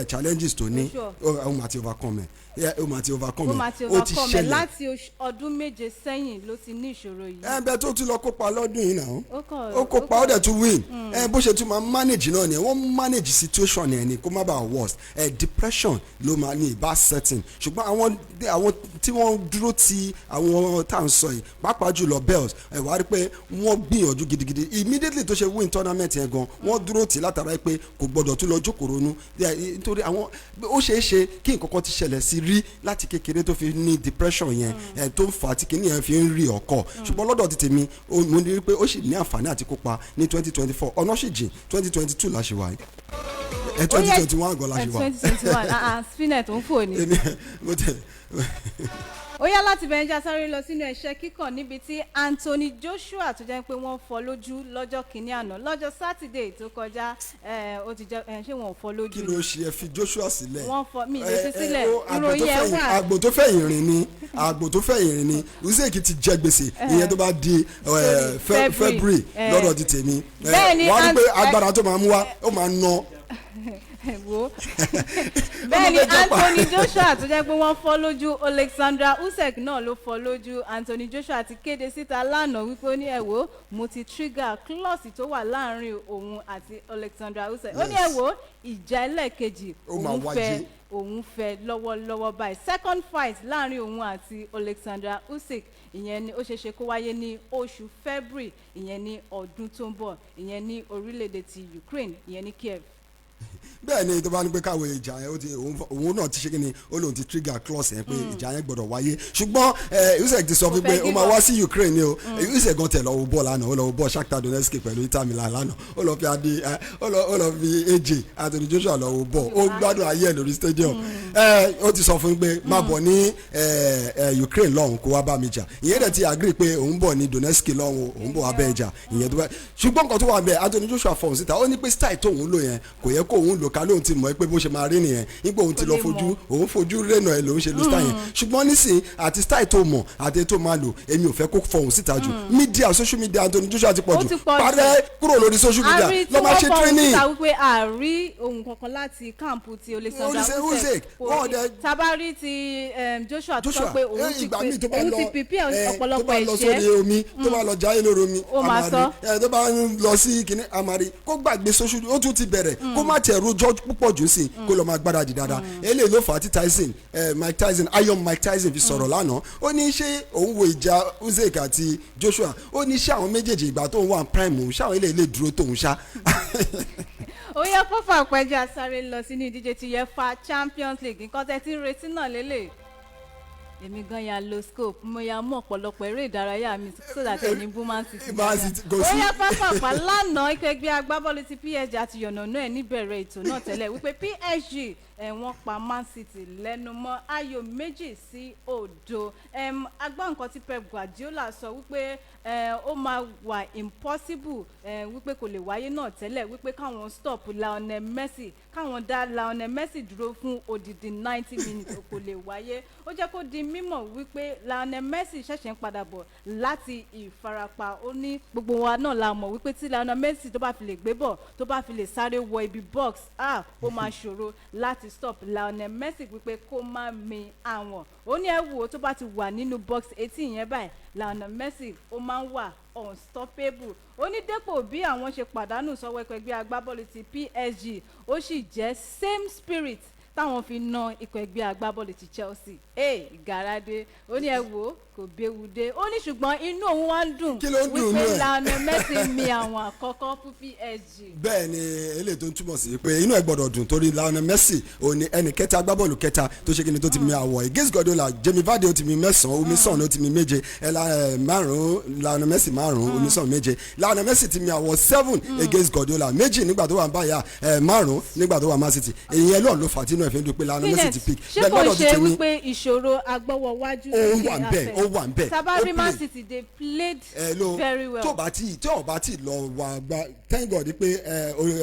challenges tó ní. Ó máa ti overcome ẹ̀. Yeah, ó máa ti overcome Ó máa ti ẹ̀. Ó ti overcome ẹ̀. ṣẹlẹ̀. Láti ọdún 7 sẹ́yìn ló ti ní ìṣòro yìí. Ẹ bẹ tó tún lọ kópa lọ́dún yìí náà. Ó kàn Ó kópa, ó dẹ̀ tún win. Ẹ bó ṣe tún máa manage náà ni wọ́n manage situation ẹ̀ ni kó má bàa worst. Ẹ depression ló máa ní ìbá setting, ṣùgbọ́n àwọn tí wọ́n dúró ti àwọn tá à ń sọ yìí, pàápàá jùlọ Bells, ẹ wá rí pé wọ́n gbìyànjú gidigidi. Immediately tó ṣe win tournament yẹn gan, wọ́n dúró tì látara pé kò gbọ́dọ̀ tún lọ jókòó ronú, nítorí àwọn ó ṣeé ṣe kí nǹkan kan ti ṣẹlẹ̀ sí rí láti kékeré tó fi ní depression yẹn, ẹ tó ń fà á tí kìíní yẹn fi ń rí ọkọ. Ṣùgbọ́n lọ́dọ̀ ti tèmi, mo ní pé ó sì ní àǹfààní àti kópa ní 2024. Ọ̀nà sì jìn, 2022 la ṣe wà yìí, ẹ 2021 gan la ṣe wà. 2021, ah ah, spinet tó ń fò ní. Èmi mo tẹ. Ó yá, láti bẹ̀rẹ̀ já sáré lọ sínú ẹ̀ṣẹ́ kíkàn níbi tí Anthony Joshua tó jẹ́ pé wọ́n fọ́ lójú lọ́jọ́ kìíní àná, lọ́jọ́ Sátidé tó kọjá, ó ti jẹ́ ṣé wọn ò fọ́ lójú Kí ni? ló ṣe? Ẹ fi Joshua sílẹ̀. Wọ́n fọ́ mi lè fi sílẹ̀. Àgbò tó Ìròyìn ẹ̀ wà. Àgbò tó fẹ̀yìn rìn ni, àgbò tó fẹ̀yìn rìn ni. Usyk ti jẹ gbèsè ìyẹn tó bá di February. February. Lọ́dọ̀ ti tèmi, Bẹ́ẹ̀ ni, wàá rí pé agbára tó máa mú wá, ó máa ná. Wo, bẹ́ẹ̀ ni, Ó ló fẹ́ jọpa. Anthony Joshua tó jẹ́ pé wọ́n fọ́ lójú, Alexandra Usyk náà ló fọ́ lójú. Anthony Joshua ti kéde síta lánàá wípé ó ní, ẹ wò, mo ti trigger clause tó wà láàrin òun àti Alexandra Usyk. Ó ní, ẹ wò, ìjà ẹlẹ́ẹ̀kejì Ó máa òun wáyé. fẹ́, òun fẹ́ lọ́wọ́lọ́wọ́ báyìí, second fight láàrin òun àti Alexandra Usyk, ìyẹn ni ó ṣeé ṣe kó wáyé ní oṣù February, ìyẹn ní ọdún tó ń bọ̀, ìyẹn ní orílẹ̀-èdè ti Ukraine, ìyẹn ní Kiev. Bẹ́ẹ̀ ni, tó bá ní pé káwé ìjà yẹn, ó ti òun náà ti ṣe kí ni, ó lóun ti trigger clause yẹn pé ìjà yẹn gbọ́dọ̀ wáyé, ṣùgbọ́n Usyk ti sọ fún Kò pé fẹ́ ó máa give up. wá sí Ukraine ni o. Usyk gan tẹ̀ lọ wo bọ́ọ̀lù lánàá, ó lọ wo bọ́ọ̀lù Shakhtar Donetsk pẹ̀lú Inter Milan lánàá. Ó lọ fi adi ẹ ó lọ fi AJ, Anthony Joshua, lọ wo bọ́ọ̀lù. Ó gbádùn ayé ẹ̀ lórí stadium. Ó ti sọ fún pé má bọ̀ ní Ukraine lọ́hùn kó wá bá mi jà. Ìyẹn dẹ̀ ti agree pé òun bọ̀ ní Donetsk lọ́hùn, òun bọ̀ wá bẹ́ẹ̀ jà. Ìyẹn tó bá, ṣùgbọ́n nǹkan tó wà bẹ́ẹ̀, Anthony Joshua fọ̀hún síta, ó ní pé style tóun lò yẹn kò yẹ kó òun lò ká lóun ti mọ̀ pé bó ṣe máa rí nìyẹn, nígbà òun ti Kò lọ lè fojú mọ̀. Òun fojú rénà ẹ̀ lòun ṣe lo style yẹn, ṣùgbọ́n nísìn àti style tó mọ̀ àti tó máa lò, èmi ò fẹ́ kó fọhùn síta jù. Media, social media, Anthony Joshua ti pọ̀ Ó jù. ti pọ̀ jù. Parẹ́ kúrò lórí social media, Àrí tí lọ́ máa wọ́n ṣe fọhùn training. síta wípé àrí ohun kankan láti camp ti Alexander Olise Usyk. Usyk, wọ́n dẹ̀- Tabari ti Joshua tó sọ Joshua pé òun ti ìgbà míì tó bá òun lọ ti prepare tó ọ̀pọ̀lọpọ̀ bá lọ ẹ̀ṣẹ́. sórí omi, tó bá lọ jáyé lórí omi, Ó a máa máa sọ. rí. Tó bá ń lọ sí kinní, a máa rí. Kó gbàgbé social, ó tún ti bẹ̀rẹ̀, kó má tiẹ̀ rojọ́ púpọ̀ jù sí, kó lọ máa gbáradì dáadáa. Eléyìí ló fà á tí Tyson, Mike Tyson, Iron Mike Tyson fi sọ̀rọ̀ lánàá. Ó ní ṣé òun wo ìjà Usyk àti Joshua, ó ní ṣé àwọn méjèèjì ìgbà tó ń wà prime òun, ṣé àwọn eléyìí lè dúró tóun ṣá? Ó yẹ fọ́fà pẹ́jọ́ sáré lọ sínú ìdíje ti UEFA Champions League. Nǹkan tẹ́ ti ń retí náà lélẹ̀, èmi gan ya lo scope, mo ya mú ọ̀pọ̀lọpọ̀ eré ìdárayá mi so that ẹni bú Man City. Man City, kò Ó sí. yá, pápápá, lánàá, ikọ̀ ẹgbẹ́ agbábọ́ọ̀lù ti PSG àti yọ̀nàná ẹ̀ níbẹ̀rẹ̀ ètò náà tẹ́lẹ̀ wípé PSG ẹ̀ wọ́n pa Man City lẹ́nu mọ́ ayò 2-0. Agbá nǹkan tí Pep Guardiola sọ wípé ó máa wà impossible, wípé kò lè wáyé náà tẹ́lẹ̀ wípé káwọn stop Lionel Messi, káwọn dá Lionel Messi dúró fún odidi 90 minutes, kò lè wáyé. Ó jẹ́ kó di mímọ̀ wípé Lionel Messi ṣẹ̀ṣẹ̀ ń padà bọ̀ láti ìfarapa. Ó ní gbogbo wa náà la mọ̀ wípé tí Lionel Messi tó bá fi lè gbé bọ̀, tó bá fi lè sáré wọ ibi box, ah, ó máa ṣòro láti stop Lionel Messi wípé kó má mi àwọn. Ó ní ẹ wò ó, tó bá ti wà nínú box 18 yẹn báyìí, Lionel Messi ó máa ń wà unstoppable. Ó ní dépò bí àwọn ṣe pàdánù sọ́wọ́ ikọ̀ ẹgbẹ́ agbábọ́ọ̀lù ti PSG, ó sì jẹ́ same spirit táwọn fi na ikọ̀ ẹgbẹ́ agbábọ́ọ̀lù ti Chelsea. Ee, ìgárádé. Ó ní ẹ wò ó, kò béwu dé. Ó ní ṣùgbọ́n inú òun wá ń dùn Kí ló ń dùn wípé inú ẹ̀? Lionel Messi mi àwọn àkọ́kọ́ fún PSG. Bẹ́ẹ̀ ni, eléyìí tó ń túmọ̀ sí pé inú ẹ̀ gbọ́dọ̀ dùn torí Lionel Messi òun ni ẹnì kẹta, agbábọ́ọ̀lù kẹta tó ṣe kíni tó ti mi àwọ̀ against Guardiola. Jamie Vardy ó ti mi mẹ́sàn-án, Omisan ó ti mi méje, ẹ̀la ẹ̀ márùn-ún Lionel Messi, márùn-ún Omisan, méje. Lionel Messi ti mi àwọ̀ seven against Guardiola, méjì nígbà tó wà ń báyà ẹ̀, márùn-ún nígbà tó wà Man City. Ìyẹn lọ́ọ̀ ló fà á tí inú ẹ̀ fi ń dùn pé Lionel Messi ti pick. Ṣé Bẹ́ẹ̀ kò lọ́dọ̀ ti ṣe tèmi, wípé ìṣòro agbọ́wọ́ wájú Ó wà ń bẹ̀, ó wà ń bẹ̀. Tabari Ó Man play. City, they played Ẹ ló very well. tó bá tí tí ò bá tí lọ wà gba, thank God pé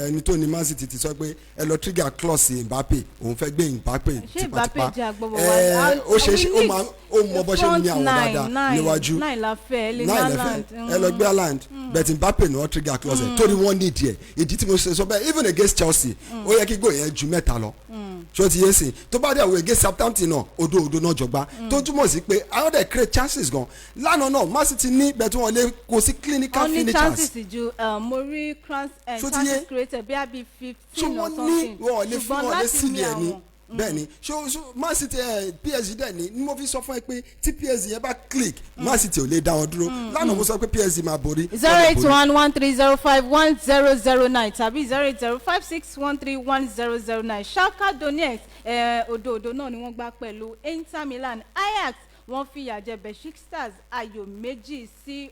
ẹni tó ní Man City ti sọ pé ẹ lọ trigger clause Mbappe, òun fẹ́ gbé Mbappe Ṣé Mbappe tipátipá. jẹ́ agbọ́wọ́ Ẹ wájú? ó ṣe é ṣe, ó máa ó mọ bó ṣe ń ní àwọn dáadáa níwájú. Nine la fẹ́, Erling Nine lẹ́fẹ̀ Haaland. ẹ lọ gbé Haaland, but Mbappe ni wọ́n trigger clause ẹ̀ torí wọ́n need ẹ̀. Ìdí tí mo ṣe sọ bẹ́ẹ̀, even against Chelsea, ó yẹ kí goal yẹn ju mẹ́ta lọ. Ṣó ti yé sìn? Tó bá dẹ̀ wò against Southampton náà, 0-0 náà jọgbá, tó túmọ̀ sí pé àwọn dẹ̀ create chances gan lánàá náà. Man City ní bẹ́ẹ̀ tí wọ́n lé, kò sí clinical Wọ́n ní finishers. chances ju mo rí Ṣó ti yé? chances created bí i So 15 or wọ́n ní something. wọ́n lè fún Ṣùgbọ́n wọn lé láti mi sílẹ̀ ni. àwọn. Bẹ́ẹ̀ ni. So Man City, PSG dẹ̀ ni mo fi sọ fún ẹ pé tí PSG yẹn bá click, Man City ò lè dá wọn dúró. Lánàá mo sọ pé PSG máa borí. zero Wọ́n lè eight borí. 1 1305 1009 tàbí 08056131009. Shakhtar Donetsk, 0-0 náà ni wọ́n gbá pẹ̀lú Inter Milan. Ajax wọ́n fìyà jẹ Besiktas ayò 2-0.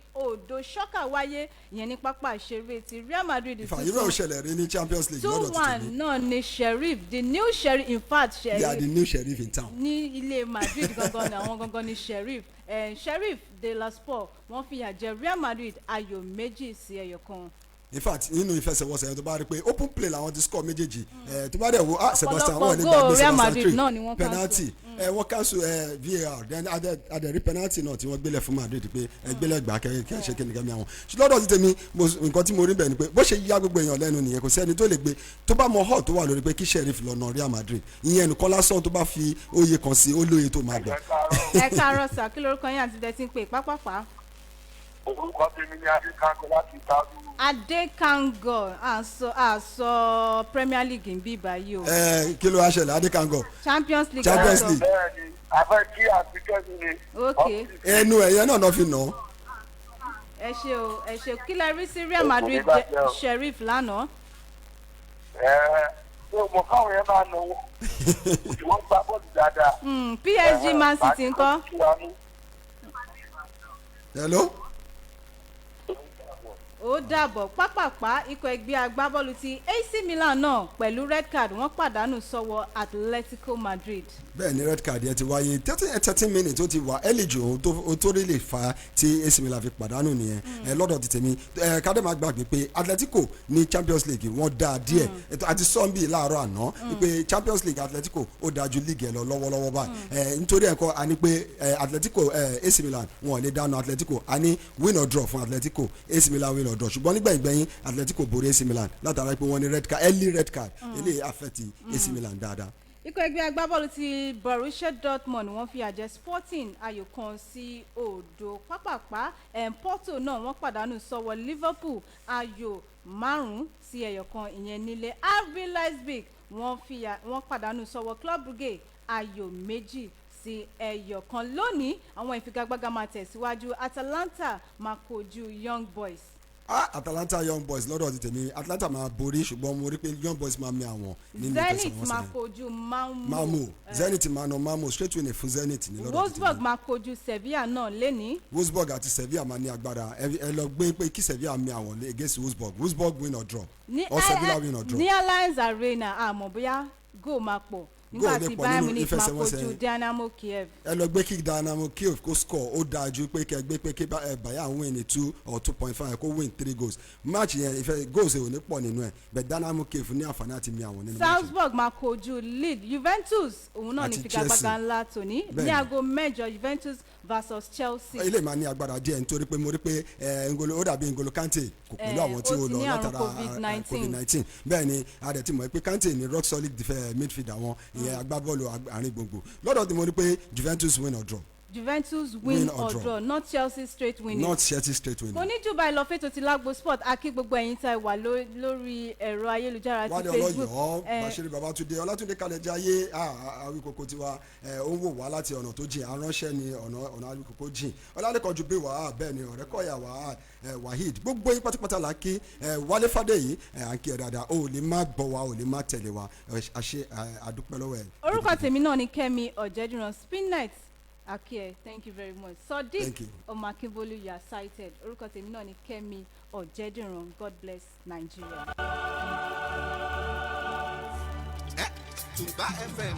Ṣọ́kà wáyé ìyẹn ní pápá ìṣeré ti Real Madrid. Ìfà irú ẹ̀ ò ṣẹlẹ̀ rí ní Champions League two lọ́dọ̀ ti one tèmi. náà ni Sheriff, the new Sheriff, in fact. They are Sheriff the new sheriff in town. Ní ilé Madrid gangan ni àwọn gangan ni Sheriff. Sheriff de la Sport wọ́n fìyà jẹ Real Madrid ayò 2-1. In fact, nínú ìfẹsẹ̀wọnsẹ̀ yẹn, tó bá rí pé open play làwọn ti score méjèèjì, tó bá dẹ̀ wo, ah, Sebastian, Ọ̀pọ̀lọpọ̀ wọ́n lè goal gbàgbé Real Sebastian Madrid Tree náà ni wọ́n cancel. Penalty, wọ́n cancel VAR, then adẹ̀rí penalty náà tí wọ́n gbélé fún Madrid pé ẹ gbélé gbà kẹ́ ṣe kí ni kẹ́mi àwọn. Ṣùgbọ́n lọ́dọ̀ ti tèmi, nǹkan tí mo rí bẹ́ẹ̀ ni pé bó ṣe yá gbogbo èèyàn lẹ́nu nìyẹn. Kò sẹ́ni tó lè gbé tó bá mọ hall tó wà lórí pé kí Sheriff lọ nà Real Madrid. Ìyẹn nìkan lásán, tó bá fi oyè kan sí, ó lóye tó máa gbà. Ẹ káàárọ̀ sà, kí lorúkọ yín àti tẹ̀sí ń pè pápápá? Orúkọ tèmi ní Adékánkọ láti Ìtàdù. Adékangọ, à ń sọ Premier League ń bí báyìí o. Ẹ kí ló wá ṣẹlẹ̀, Adékangọ? Champions League. Champions À ń sọ. League. Bẹ́ẹ̀ ni, a fẹ́ kí àtikẹ́sí ni. Ok. Ẹnu ẹ̀yẹ náà fi nà án. Ẹ ṣe o, ẹ ṣe. Kí lẹ rí sí Real Madrid Kò ní bàjẹ́ o. Sheriff lánàá? Ẹ ṣé o mọ̀ káwọn yẹn máa nà wọ́n? Wọ́n gbá bọ́ọ̀lù dáadáa. PSG Man City ńkọ́? Hello. Ó dàbọ̀. Pápápá, ikọ̀ ẹgbẹ́ agbábọ́ọ̀lù ti AC Milan náà pẹ̀lú red card, wọ́n pàdánù sọ́wọ́ Atletico Madrid. Bẹ́ẹ̀ ni, red card yẹn ti wáyé 13 minutes, ó ti wà early ohun tó ó tó rí lè fa tí AC Milan fi pàdánù nìyẹn. Ẹ lọ́dọ̀ ti tèmi, ẹ kádé máa gbàgbé pé Atletico ní Champions League wọ́n dáa díẹ̀. Àti sọ́nbì láàárọ̀ àná pé Champions League Atletico ó dáa ju league ẹ lọ lọ́wọ́lọ́wọ́ báyìí. Ẹ nítorí ẹ̀kọ́ a ní pé ẹ Atletico, ẹ AC Milan wọn ò lè dáná Atletico. A ní win or draw fún Atletico, AC Milan win or draw, ṣùgbọ́n nígbẹ̀yìngbẹ̀yìn Atletico borí AC Milan látara pé wọ́n ní red card, early red card. Eléyìí affect AC Milan dáadáa. Ikọ̀ ẹgbẹ́ agbábọ́ọ̀lù ti Borussia Dortmund wọ́n fi àjẹ Sporting ayò 1-0. Pápápá, Porto náà wọ́n pàdánù sọ́wọ́ Liverpool ayò 5-1, ìyẹn nílé. RB Leipzig wọ́n pàdánù sọ́wọ́ Club Brugge ayò 2-1. Lónìí, àwọn ìfigagbága máa tẹ̀síwájú. Atalanta máa kojú Young Boys. Ah, Atalanta, Young Boys, lọ́dọ̀ ti tèmi Atalanta máa borí, ṣùgbọ́n mo rí pé Young Boys máa mi àwọn nínú Zenit ìfẹsẹ̀wọnsẹ̀ máa yẹn. kojú Malmo. Malmo, Zenit máa nà Malmo, straight win fún Zenit ní lọ́dọ̀ ti Wolfsburg tèmi. máa kojú Sevilla náà lẹ́ni. Wolfsburg àti Sevilla máa ní agbára. Ẹ lọ gbé pé kí Sevilla mi àwọn against Wolfsburg, Wolfsburg win or draw Ní or Sevilla win or draw. Ní Allianz Arena, àmọ́ bóyá goal máa pọ̀ nígbà lè tí pọ̀ Bayern nínú Munich máa ìfẹsẹ̀wọnsẹ̀ kojú yẹn. Dynamo Kiev. Ẹ lọ gbé kí Dynamo Kiev kó score, ó dáa ju pé kẹ gbé pé kí Bayern win ní 2 or 2.5, kó win three goals. Match yẹn, ìfẹ́ goals ò ní pọ̀ nínú ẹ̀, but Dynamo Kiev ní àǹfààní àti mi àwọn nínú match yẹn. Salzburg máa kojú Lille. Juventus òun náà ní Àti figagbága Chelsea. ńlá tòní ní Bẹ́ẹ̀ni. aago 8, Juventus versus Chelsea. Ilé máa ní agbára díẹ̀ nítorí pé mo rí pé Ngolo, ó dàbí Ngolo Kante kò pẹ̀lú àwọn tí ó ó ti lọ ní àrùn látara COVID-19. COVID-19. Bẹ́ẹ̀ ni, a dẹ̀ ti mọ̀ pé Kante ní rock solid midfielder wọn, ìyẹn agbábọ́ọ̀lù àárín gbùngbùn. Lọ́dọ̀ tí mo rí pé Juventus win or draw. Juventus win, Win or or draw. draw, not Chelsea straight winning. Not Chelsea straight winning. Kò ní jù báyìí lọ fẹ́tò ti Lágbo Sport. Akí gbogbo ẹ̀yin tá ẹ wà lórí ẹ̀rọ ayélujára ti Wálé Facebook. Ọlọ́yọ̀ọ́, Bashir Babatunde, Ọlátúndé Kalẹ̀jayé, Awíkoko tiwa, ó ń wò wá láti ọ̀nà tó jìn, aránṣẹ́ ni ọ̀nà Awíkoko jìn. Ọlálẹ́kan ju bí wàá bẹ́ẹ̀ ni Ọ̀rẹ́kọ̀yà wàá, Waheed, gbogbo yín pátápátá là ń kí. Wálé Fádèyí, à ń kí ẹ dáadáa. Ó lè má gbọ́ wa, ó lè má tẹ̀lé wa. Àṣe àdúpẹ́ lọ́wọ́ ẹ. Orúkọ tèmi náà ni Kẹ́mi Ọ̀jẹ̀dìran. Spin Night Akie, thank you very much. Sodiq Thank you. Ọmọ Akínbólú, you are cited. Orúkọ tèmi náà ni Kẹ́mi Ọ̀jẹ̀dìran. God bless Nigeria. Tùgbà FM.